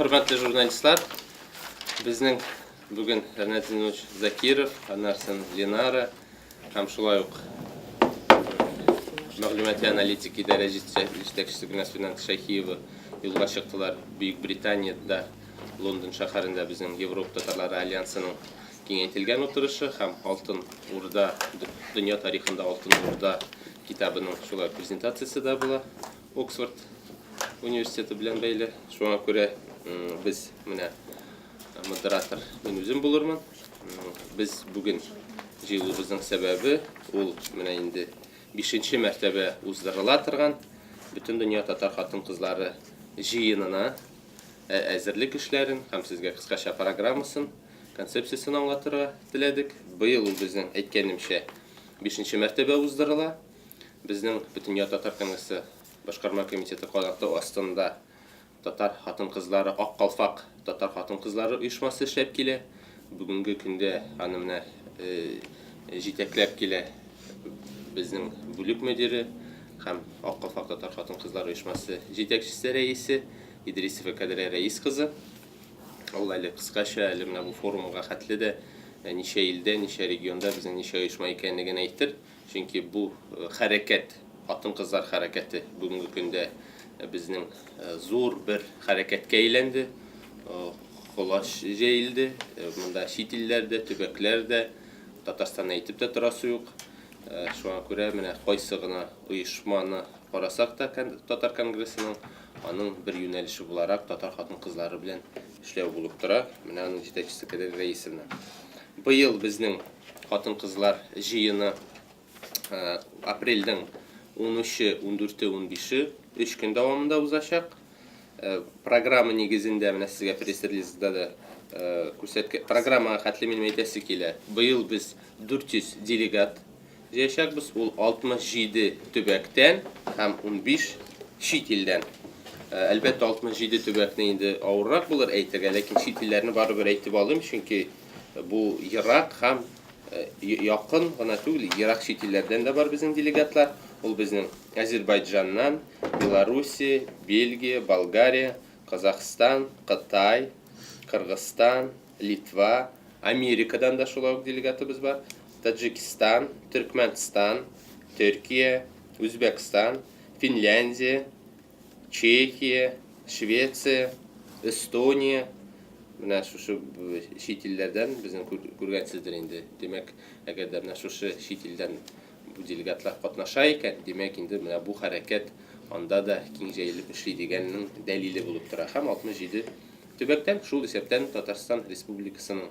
Хөрмәтле журналистлар, безнең бүген Ренат Зинович Закиров, Анарсен Ленара һәм шулай ук мәгълүмати аналитик идарә җитәкчесе Гөлназ Финанс Шәйхиева юлга чыктылар. Бөек Британиядә, Лондон шәһәрендә безнең Европа татарлары альянсының киңәйтелгән утырышы һәм Алтын Урда, дөнья тарихында Алтын Урда китабының шулай презентациясе дә була. Оксфорд университеты белән бәйле. Шуңа күрә без менә модератор мин үзем булырмын. Без бүген җыелуыбызның сәбәбе ул менә инде бишенче мәртәбә уздырыла торган Бөтендөнья татар хатын-кызлары җыенына әзерлек эшләрен һәм сезгә кыскача программасын, концепциясен аңлатырга теләдек. Быел ул безнең, әйткәнемчә, бишенче мәртәбә уздырыла. Безнең Бөтендөнья татар конгрессы башкарма комитеты канаты астында татар хатын-кызлары Ак калфак татар хатын-кызлары оешмасы эшләп килә. Бүгенге көндә аны менә җитәкләп килә безнең бүлек мөдире һәм Ак калфак татар хатын-кызлары оешмасы җитәкчесе рәисе Идрисова Кадрия Рәис кызы. Ул әле кыскача, әле менә бу форумга хәтле дә ничә илдә, ничә регионда безнең ничә оешма икәнлеген әйтер. Чөнки бу хәрәкәт, хатын-кызлар хәрәкәте бүгенге көндә безнең зур бер хәрәкәткә әйләнде, колач җәелде. Монда чит илләр дә, төбәкләр дә, Татарстанны әйтеп тә торасы юк. Шуңа күрә менә кайсы гына оешманы карасак та Татар конгрессының, аның бер юнәлеше буларак татар хатын-кызлары белән эшләү булып тора. Менә аның җитәкчесе Кадер Рәисовна. Быел безнең Хатын-кызлар җыены апрельнең 13-е, 14-е, 15-е өч көн дәвамында узачак. Программа нигезендә менә сезгә пресс-релизда да күрсәткән программага хәтле минем әйтәсе килә. Быел без 400 делегат җыячакбыз. Ул 67 төбәктән һәм 15 чит илдән. Әлбәттә, 67 төбәкне инде авыррак булыр әйтергә, ләкин чит илләрне барыбер әйтеп алыйм, чөнки Бу ерак һәм якын гына түгел, ерак чит илләрдән дә бар безнең делегатлар. Ул безнең Әзербайҗаннан, Белоруссия, Бельгия, Болгария, Казахстан, Кытай, Кыргызстан, Литва, Америкадан да шулай ук делегатыбыз бар. Таджикистан, Төркмәнстан, Төркия, Үзбәкстан, Финляндия, Чехия, Швеция, Эстония, менә шушы чит илләрдән безнең күргәнсездер инде. Димәк, әгәр дә менә шушы чит илдән бу делегатлар катнаша икән, димәк инде менә бу хәрәкәт анда да киң җәелеп эшли дигәннең дәлиле булып тора. Һәм 67 төбәктән, шул исәптән Татарстан Республикасының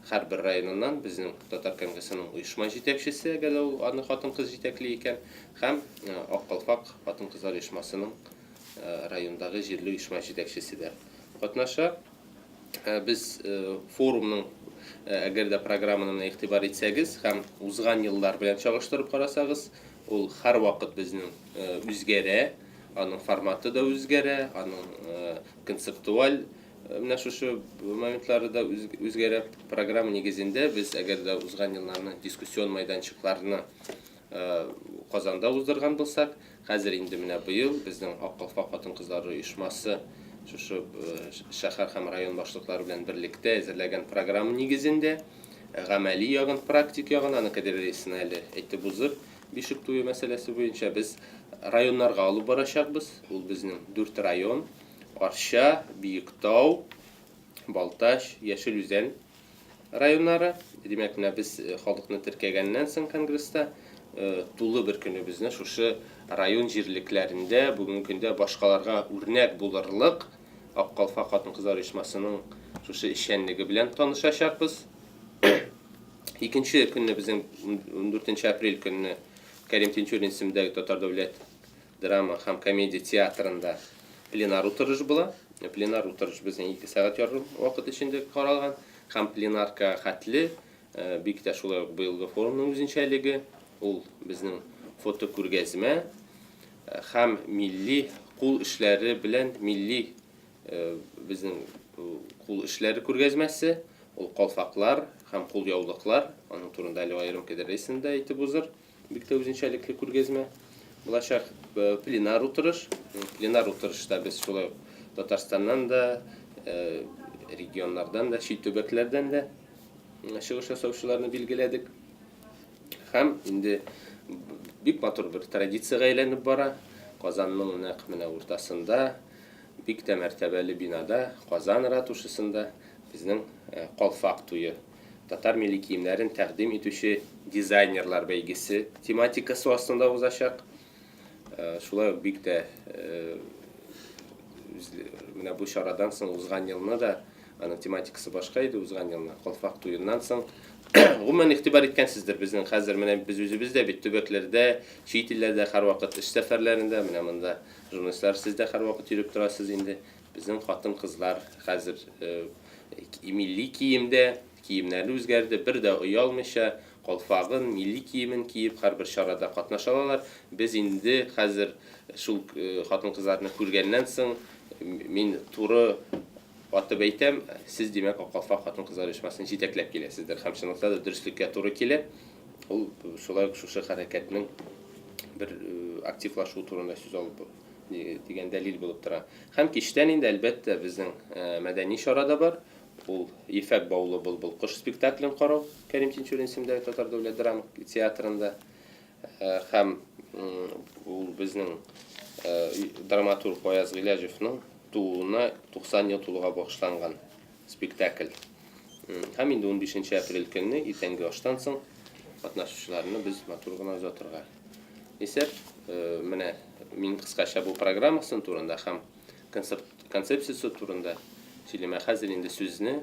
һәрбер районыннан безнең Татар конгрессының оешма җитәкчесе, әгәр дә ул аны хатын-кыз җитәкли икән, һәм Ак калфак хатын-кызлар оешмасының райондагы җирле оешма җитәкчесе дә катнаша. Без форумның, әгәр дә программаны менә игътибар итсәгез һәм узган еллар белән чагыштырып карасагыз, ул һәрвакыт безнең үзгәрә, аның форматы да үзгәрә, аның концептуаль менә шушы моментлары да үзгәрә. Программа нигезендә без, әгәр дә узган елларны дискуссион мәйданчыкларны Казанда уздырган булсак, хәзер инде менә быел безнең Ак калфак хатын-кызлар оешмасы шушы шәһәр һәм район башлыклары белән берлектә әзерләгән программа нигезендә гамәли ягын, практик ягын, аны Кадер рәисенә әле әйтеп узып, бишек туе мәсьәләсе буенча без районнарга алып барачакбыз. Ул безнең дүрт район: Арча, Биектау, Балтач, Яшел Үзән районнары. Димәк, менә без халыкны теркәгәннән соң конгресста тулы бер көнебезне шушы район җирлекләрендә бүгенге көндә башкаларга үрнәк булырлык Ак калфак хатын-кызлар оешмасының шушы эшчәнлеге белән танышачакбыз. Икенче көнне безнең 14 апрель көнне Кәрим Тинчурин исемендәге Татар дәүләт драма һәм комедия театрында пленар утырыш була. Пленар утырыш безнең 2 сәгать ярым вакыт эчендә каралган һәм пленарка хәтле бик тә шулай ук быелгы форумның үзенчәлеге ул безнең фотокүргәзмә һәм милли кул эшләре белән милли безнең кул эшләре күргәзмәсе, ул калфаклар һәм кулъяулыклар, аның турында әле аерым Кадерлесен дә әйтеп узыр. Бик тә үзенчәлекле күргәзмә булачак. Пленар утырыш. Пленар утырышта без шулай ук Татарстаннан да, Регионнардан да, чит төбәкләрдән дә чыгыш ясаучыларны билгеләдек. Һәм инде бик матур бер традициягә әйләнеп бара. Казанның нәкъ менә уртасында, бик тә мәртәбәле бинада, Казан ратушасында безнең Калфак туе, татар милли киемнәрен тәкъдим итүче дизайнерлар бәйгесе тематикасы астында узачак. Шулай ук бик тә менә бу чарадан соң узган елны да аның тематикасы башка иде узган елны калфак туеннан соң гомумән игътибар иткәнсездер безнең хәзер менә без үзебез дә бит төбәкләрдә чит илләрдә һәрвакыт эш сәфәрләрендә менә монда журналистлар сез дә һәрвакыт йөреп торасыз инде безнең хатын кызлар хәзер милли киемдә киемнәре үзгәрде бер дә оялмыйча Калфагын, милли киемен киеп һәрбер чарада катнаша алалар. Без инде хәзер шул хатын-кызларны күргәннән соң, мин туры атып әйтәм, сез, димәк, Ак калфак хатын-кызлар оешмасын җитәкләп киләсездер. Һәм чынлыкта да дөреслеккә туры килә. Ул шулай ук шушы хәрәкәтнең бер активлашуы турында сүз алып дигән дәлил булып тора. Һәм кичтән инде, әлбәттә, безнең мәдәни чара да бар. Ул Ефәк баулы былбыл кош спектаклен карау Кәрим Тинчурин исемендәге Татар дәүләт драма театрында. Һәм ул безнең драматург Аяз Гыйләҗевның тууына 90 ел тулуга багышланган спектакль. Һәм инде 15 апрель көнне иртәнге аштан соң катнашучыларны без матур гына озатырга исәп. Менә мин кыскача бу программасын турында һәм концепциясе турында сөйлим. Ә хәзер инде сүзне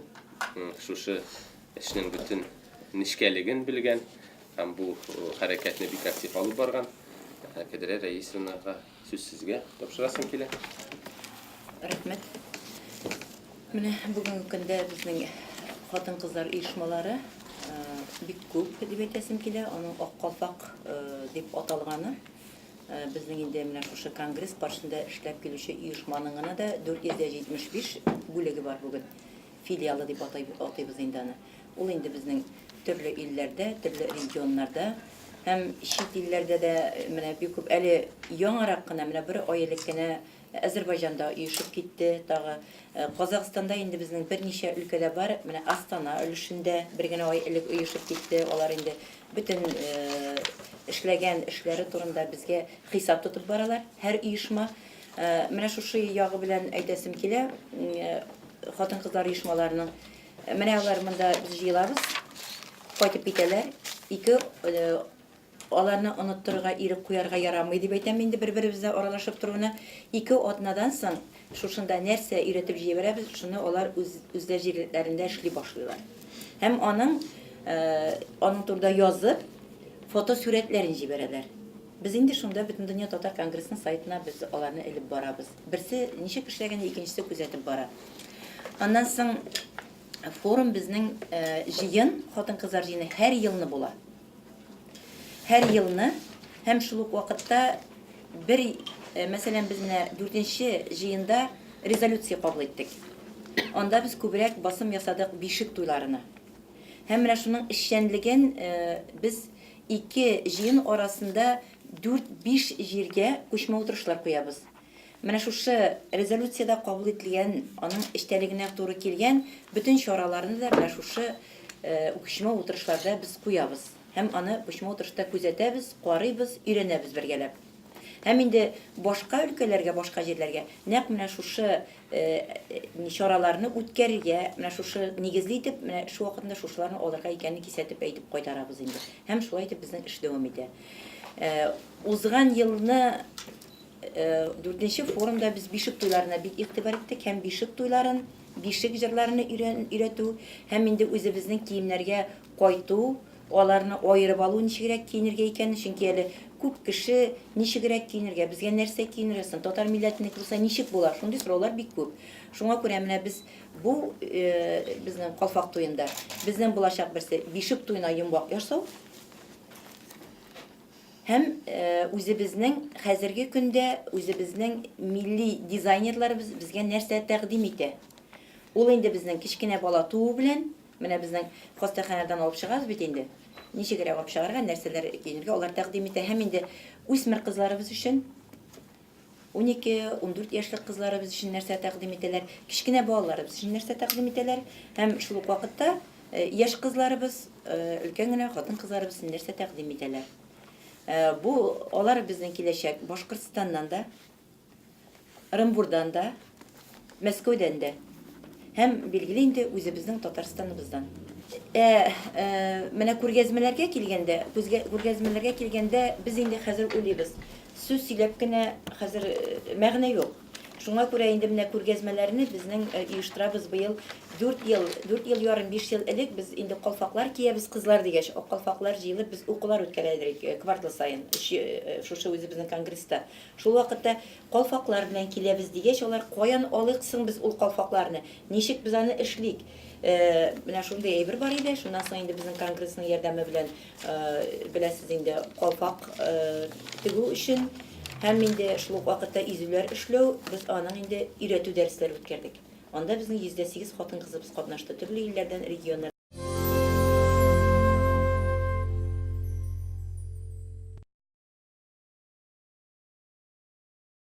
шушы эшнең бөтен нечкәлеген белгән һәм бу хәрәкәтне бик актив алып барган Кадрия Рәисовнага сүз сезгә тапшырасым килә. Рәхмәт. Менә бүгенге көндә безнең хатын-кызлар оешмалары бик күп дип әйтәсем килә. Аның Ак калфак дип аталганы. Безнең инде менә шушы конгресс каршында эшләп килүче оешманың гына да 475 бүлеге бар бүген. Филиалы дип атыйбыз инде аны. Ул инде безнең төрле илләрдә, төрле регионнарда һәм чит илләрдә дә менә бик күп. Әле яңарак кына, менә бер ай элек кенә Әзербайҗанда оешып китте тагы. Казахстанда инде безнең берничә өлкәдә бар. Менә Астана өлешендә бер генә ай элек оешып китте. Алар инде бөтен эшләгән эшләре турында безгә хисап тотып баралар, һәр оешма. Менә шушы ягы белән әйтәсем килә, хатын-кызлар оешмаларының. Менә алар монда без җыелабыз, кайтып китәләр. Ике Аларны оныттырырга ирек куярга ярамый, дип әйтәм инде бер-беребездә аралашып торуны. Ике атнадан соң шушында нәрсә өйрәтеп җибәрәбез, шуны алар үз үзләр җирлекләрендә эшли башлыйлар. Һәм аның аның турында язып, фотосурәтләрен җибәрәләр. Без инде шунда Бөтендөнья татар конгрессының сайтына без аларны элеп барабыз. Берсе ничек эшләгәнен икенчесе күзәтеп бара. Аннан соң форум безнең җыен, хатын-кызлар җыены һәр елны була. Һәр елны һәм шул ук вакытта бер, мәсәлән, без менә дүртенче җыенда резолюция кабул иттек. Анда без күбрәк басым ясадык бишек туйларына. Һәм менә шуның эшчәнлеген без ике җыен арасында дүрт-биш җиргә күчмә утырышлар куябыз. Менә шушы резолюциядә кабул ителгән, аның эчтәлегенә туры килгән бөтен чараларны да менә шушы күчмә утырышларда без куябыз. Һәм аны күчмә утырышта күзәтәбез, карыйбыз, өйрәнәбез бергәләп. Һәм инде башка өлкәләргә, башка җирләргә нәкъ менә шушы чараларны үткәрергә, менә шушы нигезле итеп, менә шу вакытында шушыларны алырга икәнен кисәтеп әйтеп кайтарабыз инде. Һәм шулай итеп безнең эш дәвам итә. Узган елны Дүртенче форумда без бишек туйларына бик игътибар иттек һәм бишек туйларын, бишек җырларны өйрәтү һәм инде үзебезнең киемнәргә кайту, аларны аерып алу ничегрәк киенергә икәнен, чөнки әле күп кеше ничегрәк киенергә, безгә нәрсә киенергә соң, татар милләтенеке булса ничек була, шундый сораулар бик күп. Шуңа күрә менә без бу безнең калфак туенда безнең булачак берсе бишек туена йомгак ясау, Һәм үзебезнең хәзерге көндә үзебезнең милли дизайнерларыбыз безгә нәрсә тәкъдим итә? Ул инде безнең кечкенә бала туу белән, менә безнең хастаханәдән алып чыгабыз бит инде. Ничегрәк алып чыгарга, нәрсәләр киенергә, алар тәкъдим итә. Һәм инде үсмер кызларыбыз өчен. 12, 14 яшьлек кызларыбыз өчен нәрсә тәкъдим итәләр, кечкенә балаларыбыз өчен нәрсә тәкъдим итәләр һәм шул ук вакытта яшь кызларыбыз, өлкән генә хатын-кызларыбыз өчен нәрсә тәкъдим итәләр. Бу алар безнең киләчәк Башкортстаннан да, Ырынбурдан да, Мәскәүдән дә һәм, билгеле инде, үзебезнең Татарстаныбыздан. Ә менә күргәзмәләргә килгәндә, күргәзмәләргә килгәндә, без инде хәзер уйлыйбыз, сүз сөйләп кенә хәзер мәгънә юк. Шуңа күрә инде менә күргәзмәләрне безнең оештырабыз быел 4 ел, 4 ел ярым, 5 ел элек без инде калфаклар киябез, кызлар дигәч, ак калфаклар җыелып без укулар үткәрә идек квартал саен, шушы үзебезнең конгресста. Шул вакытта калфаклар белән киләбез дигәч, алар каян алыйк соң без ул калфакларны, ничек без аны эшлик? Менә шундый әйбер бар иде. Шуннан соң инде безнең конгрессның ярдәме белән, беләсез инде, калфак тегү өчен һәм инде шул ук вакытта изүләр эшләү, без аның инде өйрәтү дәресләре үткәрдек. Анда безнең 108 хатын-кызыбыз катнашты, төрле илләрдән, регионнардан.